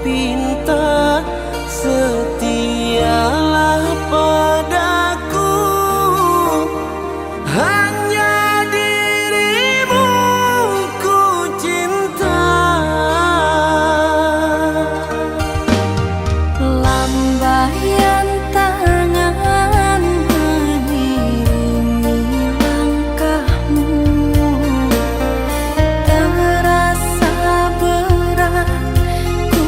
pinta, setialah padaku. Hanya dirimu ku cinta. Lambaian tangan mengiringi langkahmu, terasa berat ku.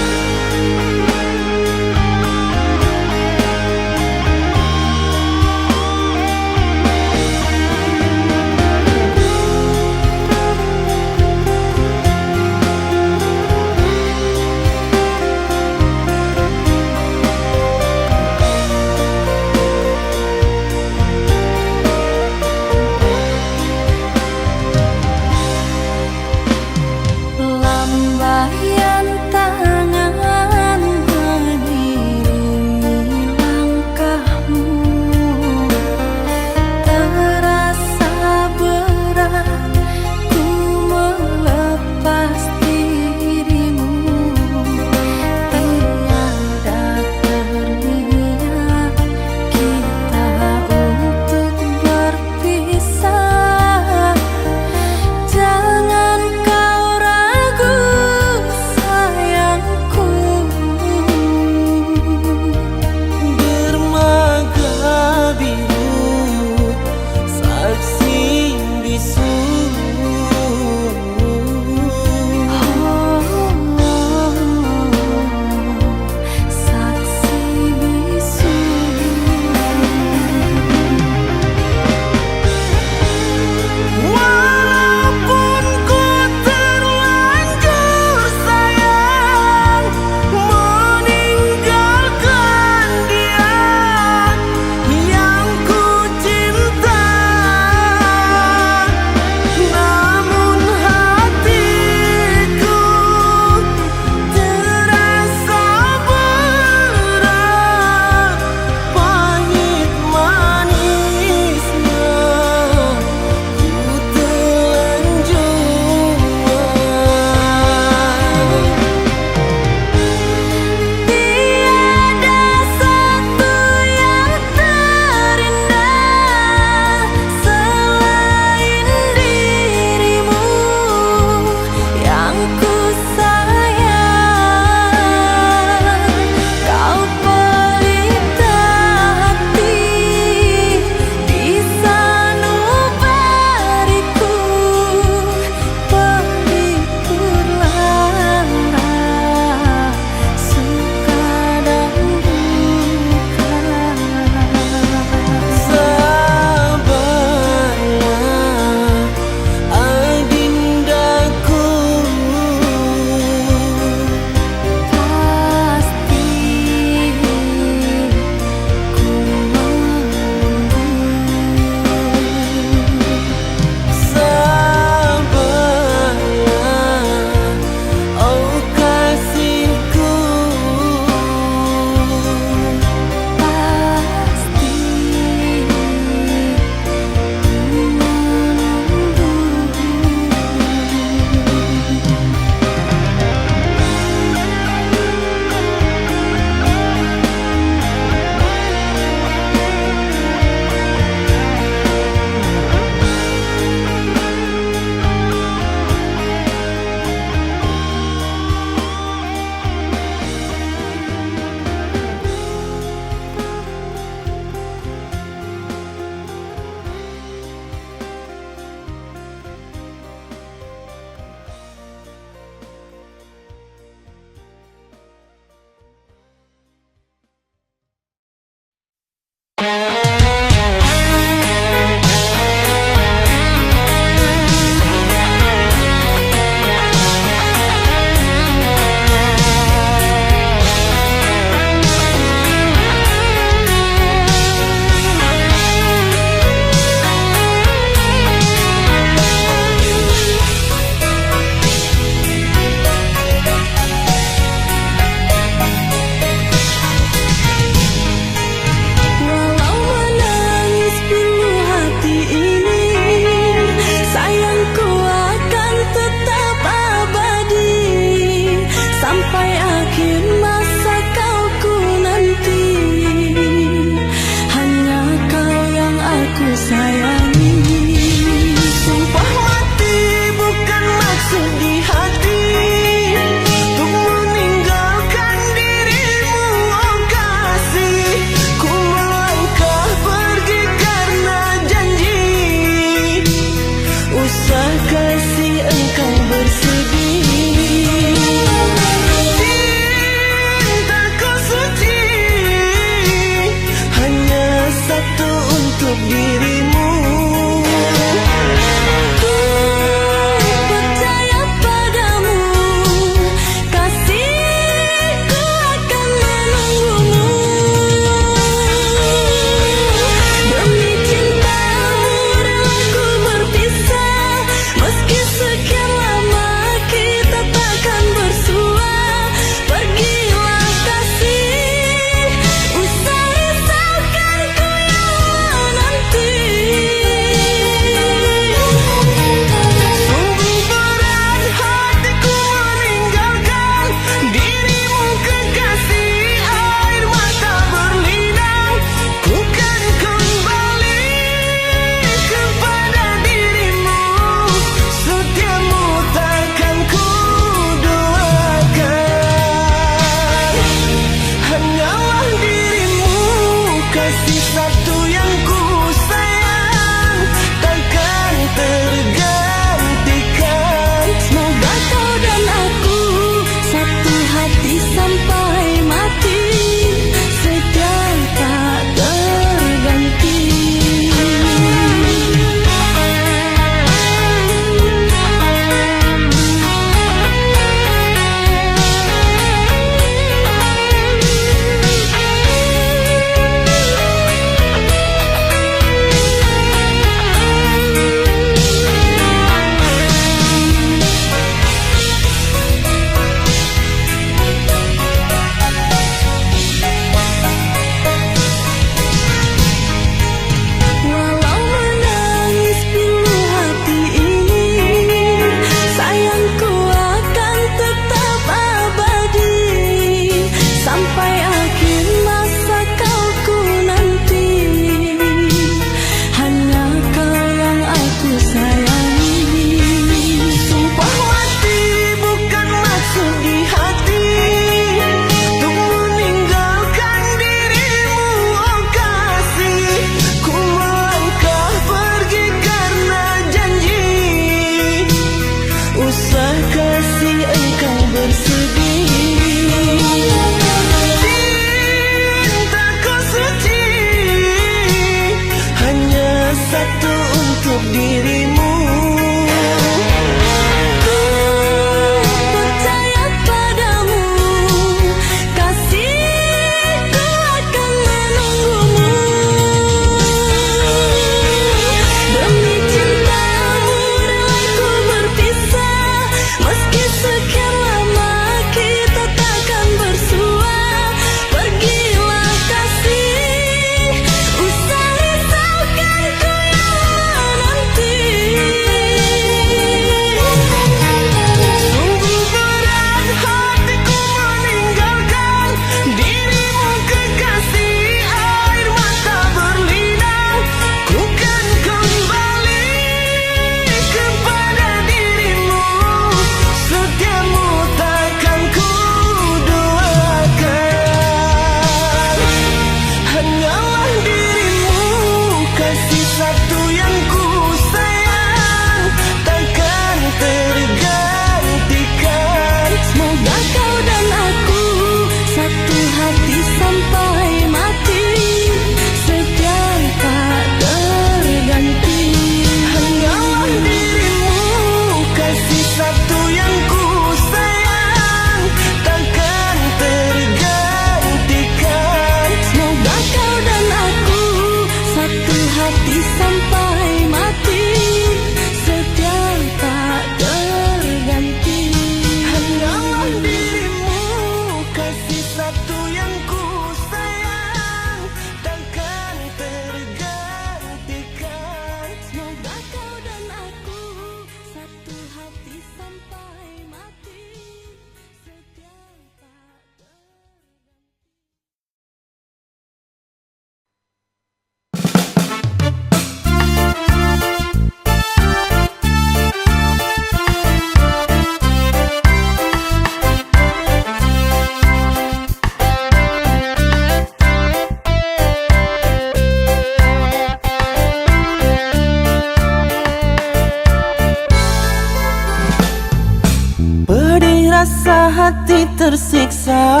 hari tersiksa,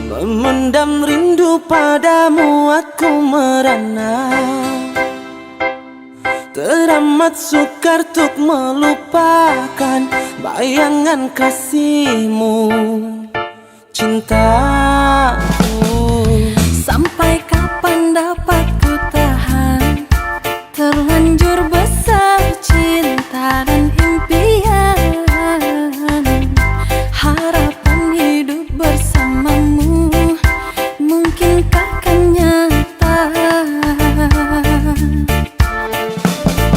memendam rindu padamu aku merana. Teramat sukar tuk melupakan bayangan kasihmu, cintaku. Sampai kapan dapat ku tahan terlanjur besar cinta dan impian, harapan hidup bersamamu mungkinkah kan nyata.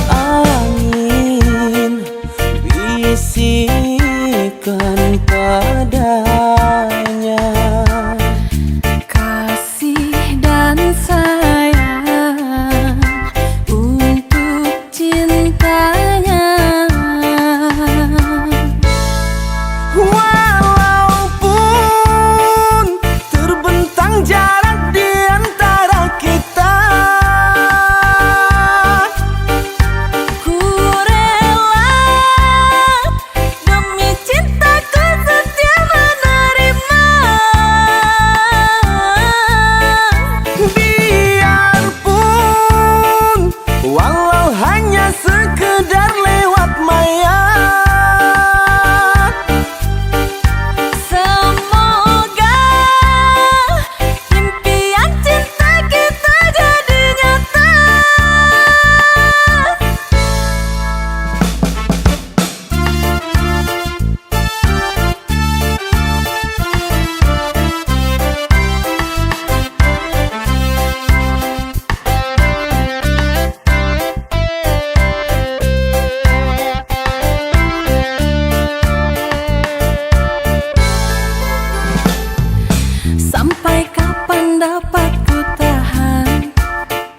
Angin bisikan padanya, kasih dan sayang untuk cintanya. Walaupun terbentang jarak di antara kita, ku rela demi cintaku setia menerima. Biarpun walau hanya sekedar lewat maya, semoga impian cinta kita jadi nyata. Sampai kapan dapat ku tahan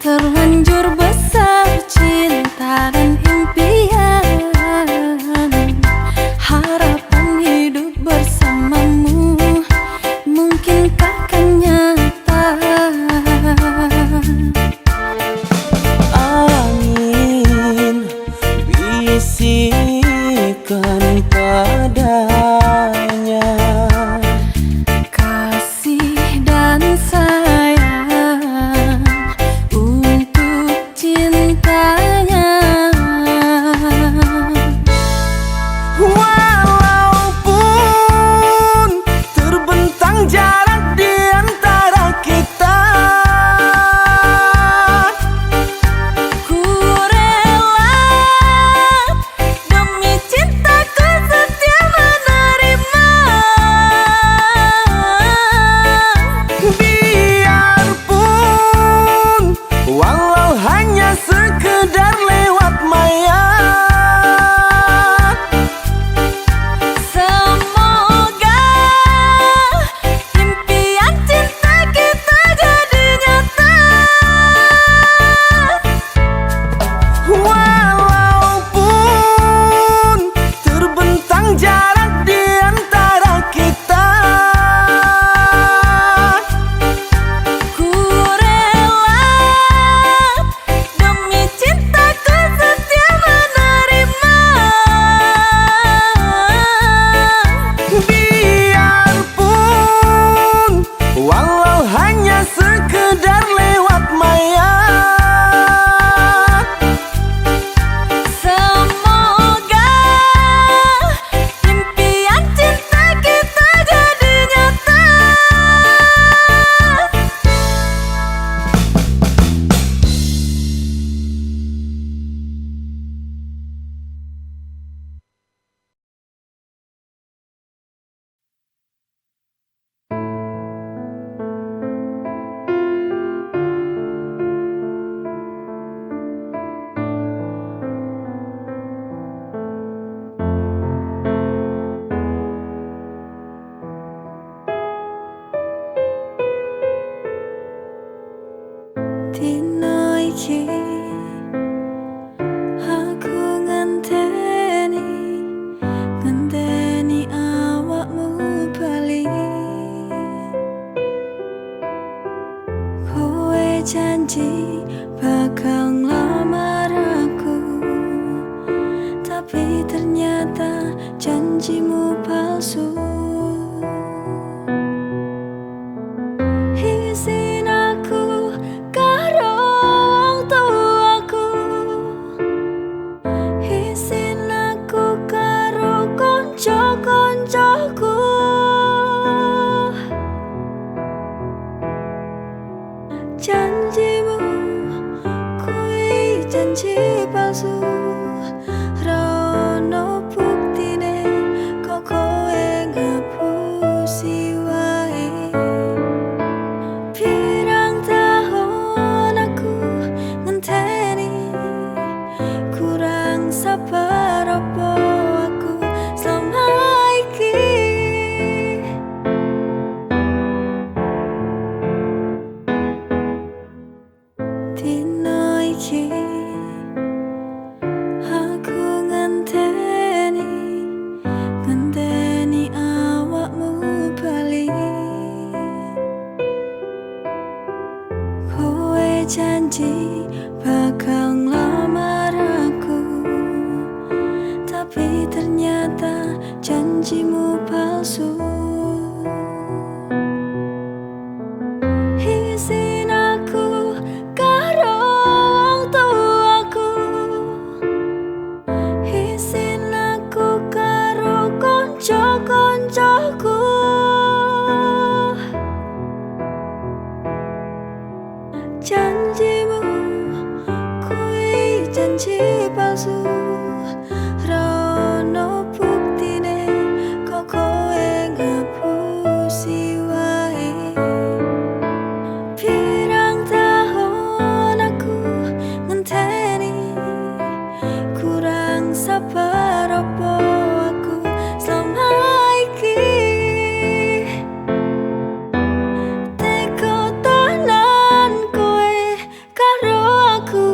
terlanjur besar cinta dan impian, harapan hidup bersamamu mungkinkah kan nyata. Angin bisikan padanya, kasih dan sayang untuk cintanya. Walaupun terbentang jarak di antara kita, ku rela demi cintaku setia menerima. Biarpun walau hanya sekedar lewat maya, semoga impian cinta kita jadi nyata. Walaupun terbentang jarak di antara kita, ku rela demi cintaku setia menerima. Biarpun walau hanya sekedar lewat maya, semoga impian cinta kita jadi nyata. Dino iki aku ngenteni, ngenteni awakmu bali. Kowe janji bakal nglamar aku, tapi ternyata janjimu palsu. ngapusi wae. Pirang tahun aku ngenteni, kurang sabar opo aku selama iki. Dino iki aku ngenteni, ngenteni awakmu bali. Kowe janji bakal nglamar aku, tapi ternyata janjimu palsu. Izin aku karo wong tuaku, izin aku karo kanca-kancaku. Janjimu kuwi janji palsu, ra ono buktine kok kowe ngapusi wae. Pirang tahun aku ngenteni, kurang sabar opo aku selama iki. Teko tanan kowe karo aku.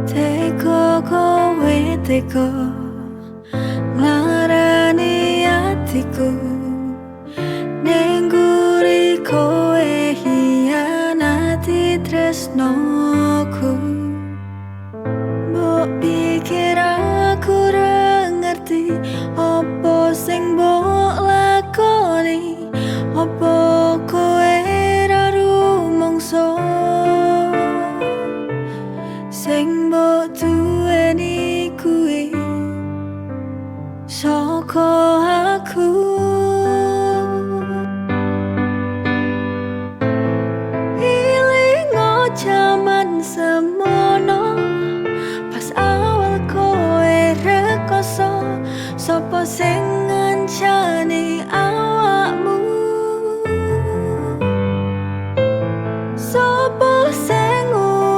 Teko kowe teko nglarani atiku, ning guri kowe hianati tresnoku. Mbok pikir aku ra ngerti opo sing mbok lakoni, opo kowe ra rumangsa sing mbok duweni kuwi saka aku. Ilingo jaman semono, pas awal kowe rekoso, sapa sing ngancani awakmu? Sapa sing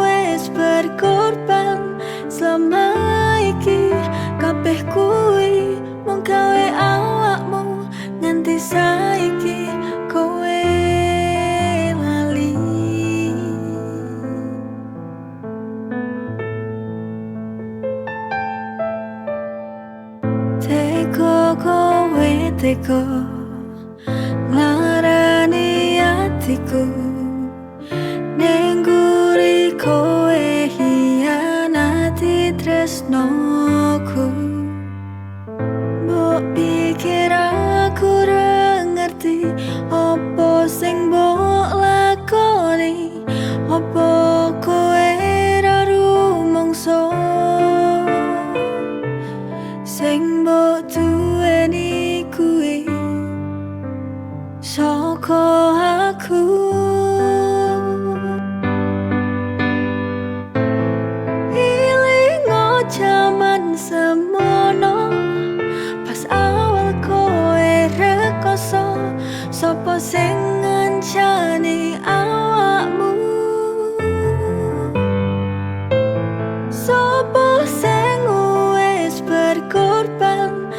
wis berkorban selama iki? Kabeh kuwi mung gawe awakmu nganti saiki kowe lali. Teko kowe teko nglarani atiku, ning guri kowe hianati tresnoku. Mbok pikir aku ra ngerti opo sing mbok lakoni, opo kowe ra rumangsa sing mbok duweni kuwi saka aku. Ilingo jaman semono, pas awal kowe rekoso, sapa sing ngancani awakmu? Sapa sing wis berkorban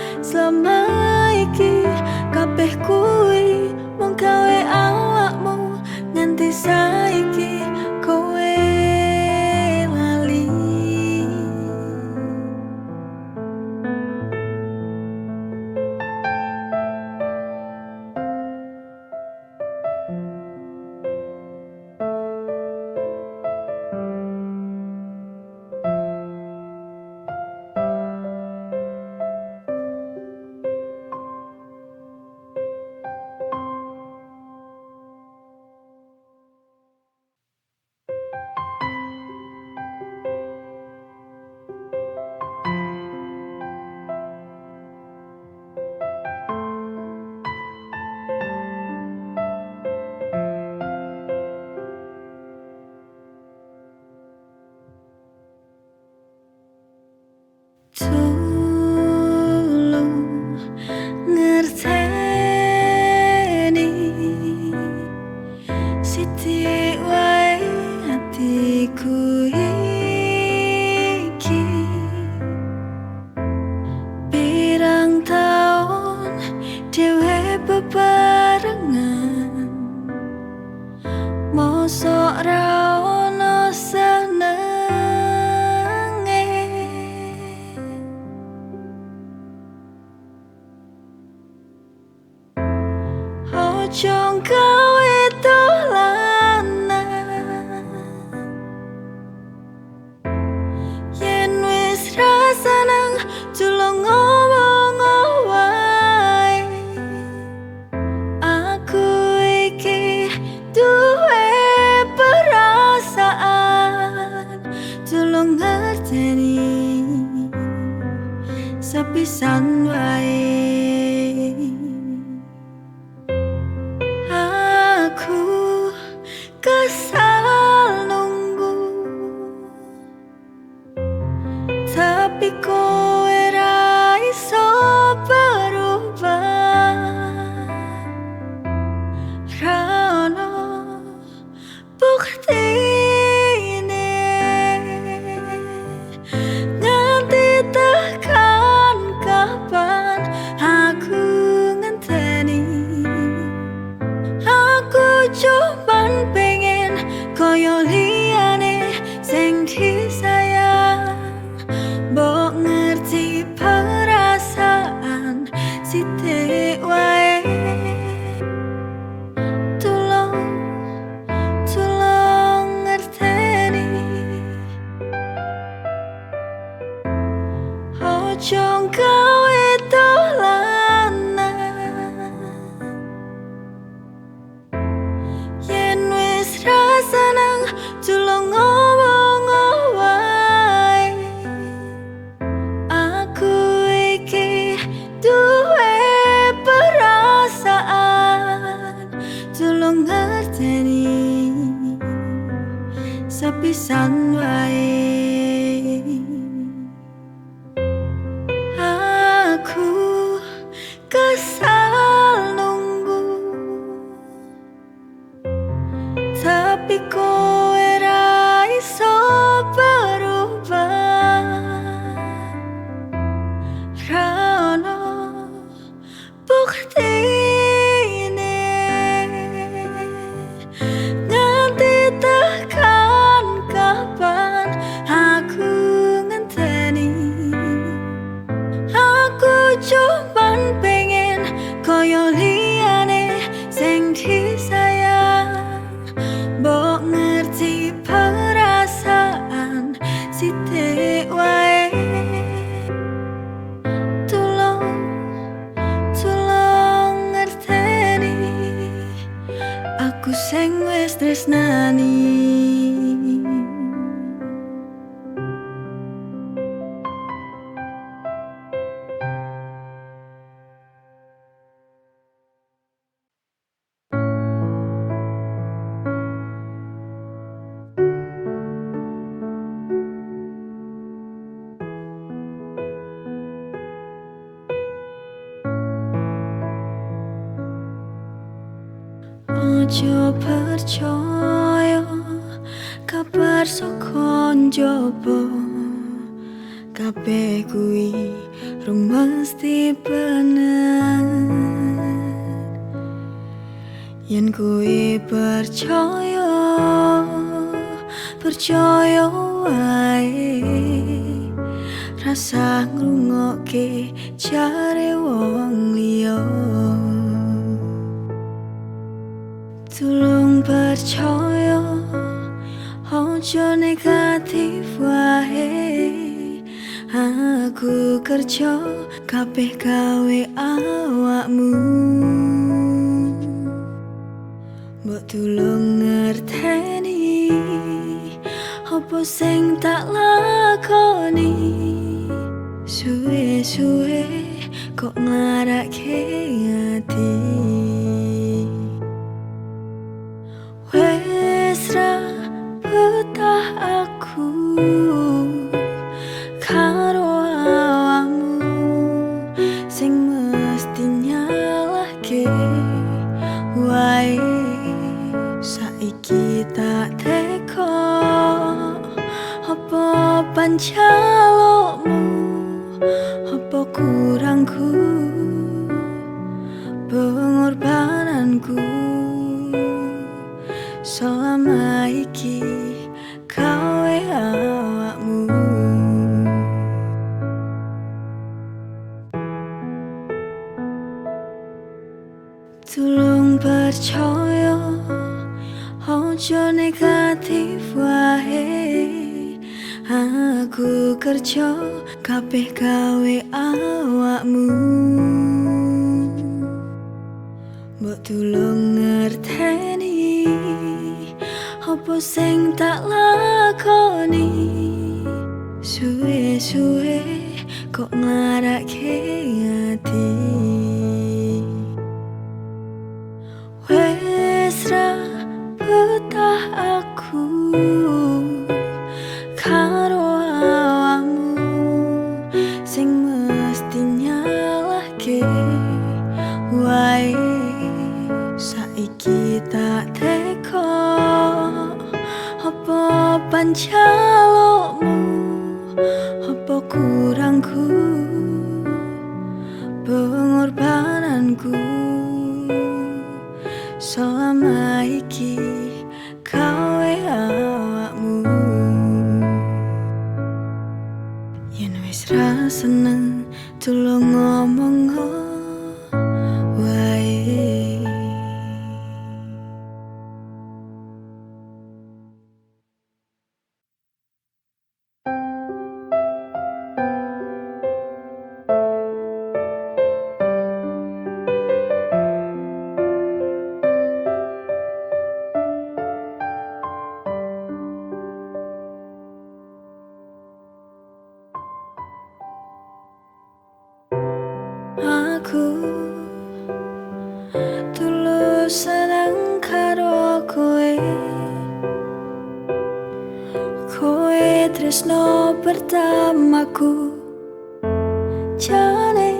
Ojo gawe dolanan. Yen wis ra seneng tulung ngomong wae. Aku iki duwe perasaan, tulung ngerteni sepisan wae. Aku kesal nunggu, tapi kowe ra iso berubah. Ra ono buktine nganti tekan kapan aku ngenteni. Aku cuman pengen koyo liyane sing disayang. Mbok ngerti perasaan sithik wae. Tulung, tulung ngerteni. Ojo gawe dolanan. Yen wis ra seneng tulung ngomong wae. Aku iki duwe perasaan, tulung ngerteni sepisan wae. Aku kesal nunggu, tapi kowe ra iso berubah. Ra ono buktine nganti tekan kapan aku ngenteni. Aku cuman pengen koyo liyane sing disayang. Mbok ngerti perasaan sithik wae. Tulung, tulung ngerteni aku sing wis tresnani. Ojo percaya kabar saka njaba, kabeh kuwi rung mesti bener. Yen kuwi percaya, percaya wae. Rasa ngrungokke jare wong liya. Tulung percaya, ojo negatif wae. Aku kerja kabeh gawe awakmu. Mbok tulung ngerteni apa sing tak lakoni. Suwe-suwe kok nglarake ati. Wes ra betah aku karo awakmu sing mesti nyalahke wae. Saiki tak teko apa panjalukmu, apa kurangku pengorbananku selama iki gawe awakmu. Tulung percaya, ojo negatif wae. Aku kerja kabeh gawe awakmu. Mbok tulung ngerteni apa sing tak lakoni. Suwe-suwe kok nglarake ati. Wes ra betah aku karo awakmu sing mesti nyalahke wae. Saiki tak teko apa panjalukmu, apa kurangku pengorbananku selama iki gawe awakmu. Yen wis ra seneng tulung ngomong wae. Aku tulus seneng karo kowe. Kowe tresno pertamaku. Jane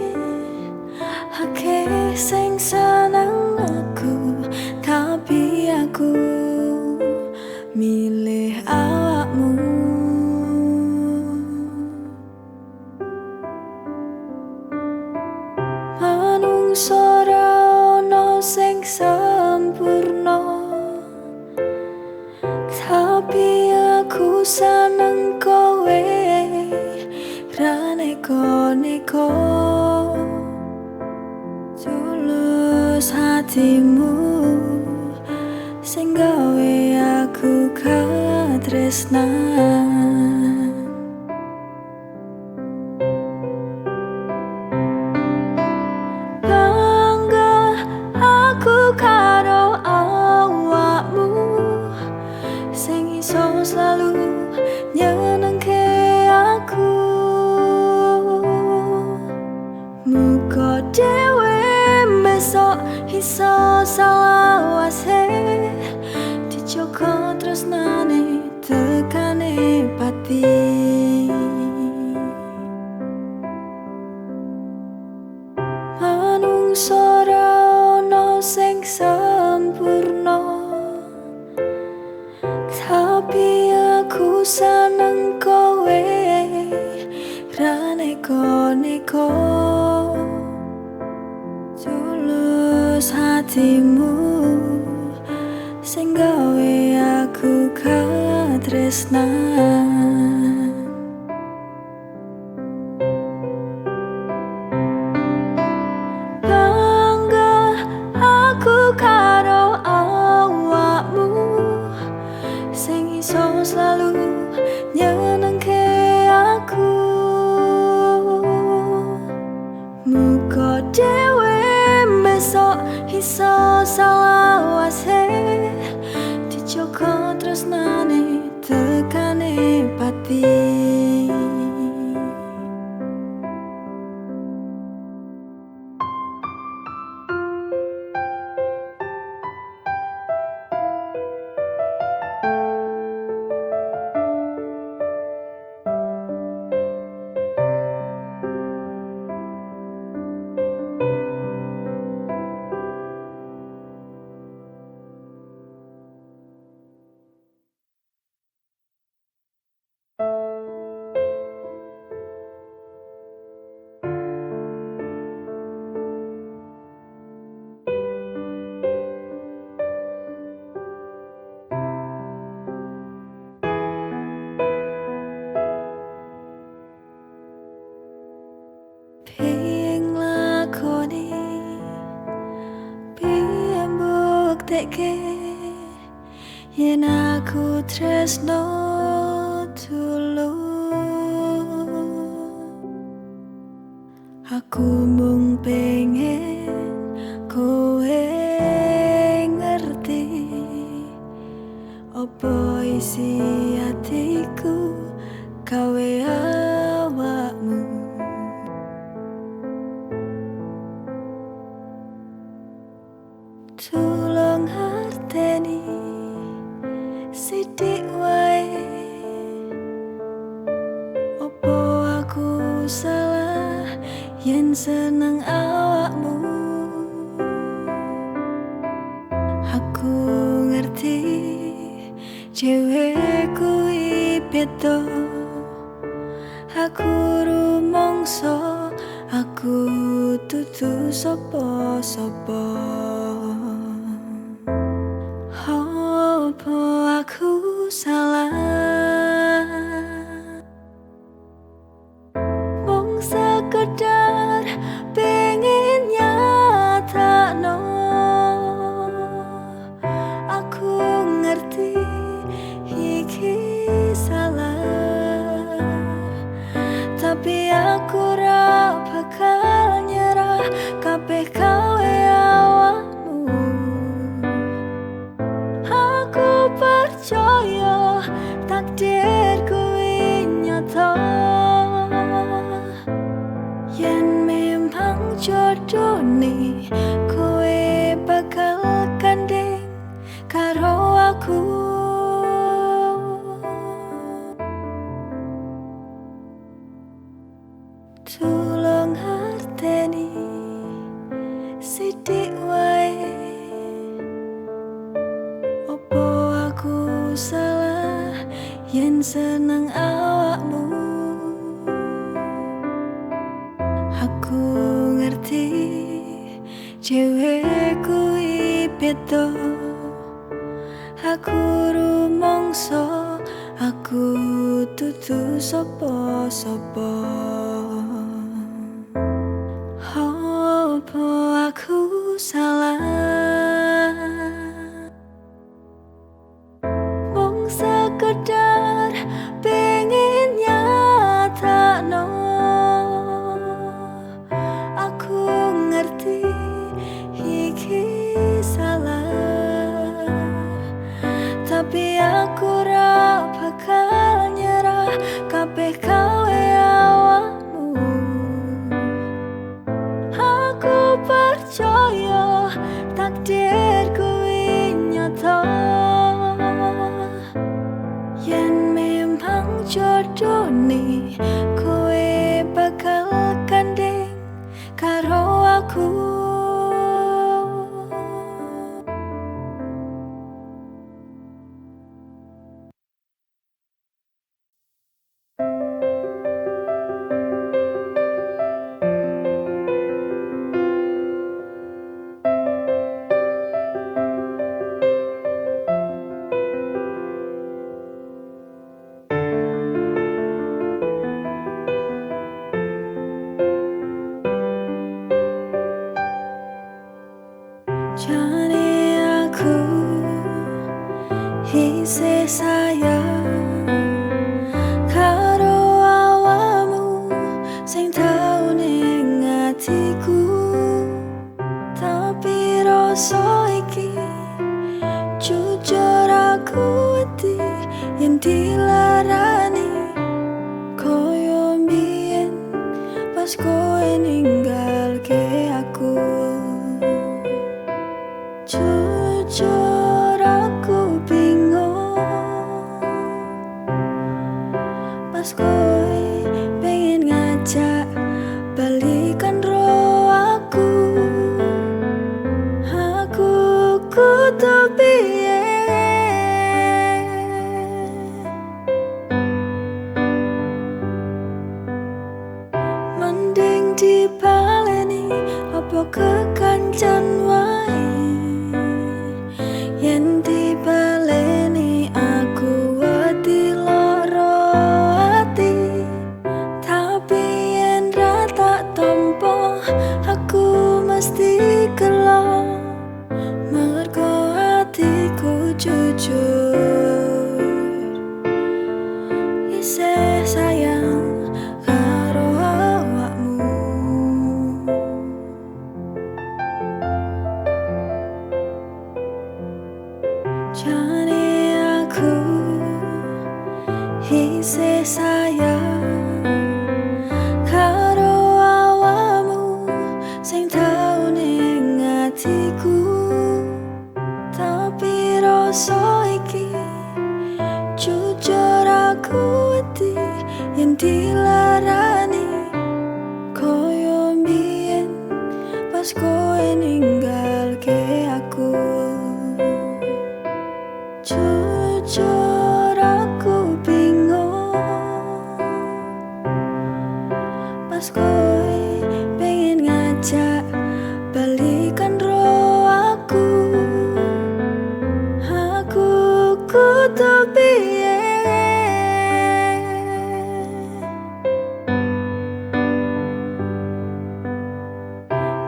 akeh sing seneng aku, tapi aku milih awakmu. Manungsa ra ono sing sempurna, tapi aku seneng kowe ra neko-neko. Tulus hatimu sing gawe aku katresnan. Bangga aku karo awakmu sing iso selalu nyenengke aku. Muga dhewe besok iso salawase, dijogo tresnane tekane pati. Manungsa ra ono sing sempurna, tapi aku seneng kowe ra neko-neko. Tulus hatimu sing gawe aku katresnan. Bangga aku karo awakmu sing iso selalu nyenengke aku. Muga dhewe besok iso salawase, dijogo tresnane tekane pati. buktekke yen aku tresno tulus. Aku mung pengen kowe ngerti opo isi atiku gawe awakmu. Tulung ngerteni sithik wae, opo aku salah yen seneng awakmu. Aku ngerti dhewe kuwi beda, aku rumangsa aku dudu sapa-sapa. Opo aku salah mung sekedar pengen nyatakno. Aku ngerti iki salah, tapi aku ra bakal nyerah kabeh gawe awakmu. Aku percaya takdir kuwi nyata, yen memang jodone kowe bakal gandeng karo aku. Tulung ngerteni sithik wae, opo aku salah yen seneng awakmu. Aku ngerti dhewe kuwi beda, aku rumangsa aku dudu sapa-sapa. Opo aku salah mung sekedar pengen nyatakno. Aku ngerti iki salah, tapi aku ra bakal nyerah kabeh gawe awakmu. Aku percaya takdir kuwi nyata, yen memang jodone kowe bakal gandeng karo aku. Jane aku isih sayang karo awakmu sing tau ning atiku, tapi rasa iki jujur aku wedi yen dilarani koyo mbiyen pas kowe ninggalke aku. Jujur aku bingung pas kowe pengen ngajak balikan ro aku. Aku kudu piye? Mending dibaleni apa kekancan wae. Yen dibaleni aku wedi lara ati, tapi yen ra tak tampa aku mesti gelo. Mergo Pas kowe ninggalke aku, jujur aku bingung. Pas kowe pengen ngajak balikan ro aku, aku kudu piye?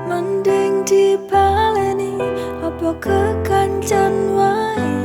Mending dibaleni apa kekancan wae.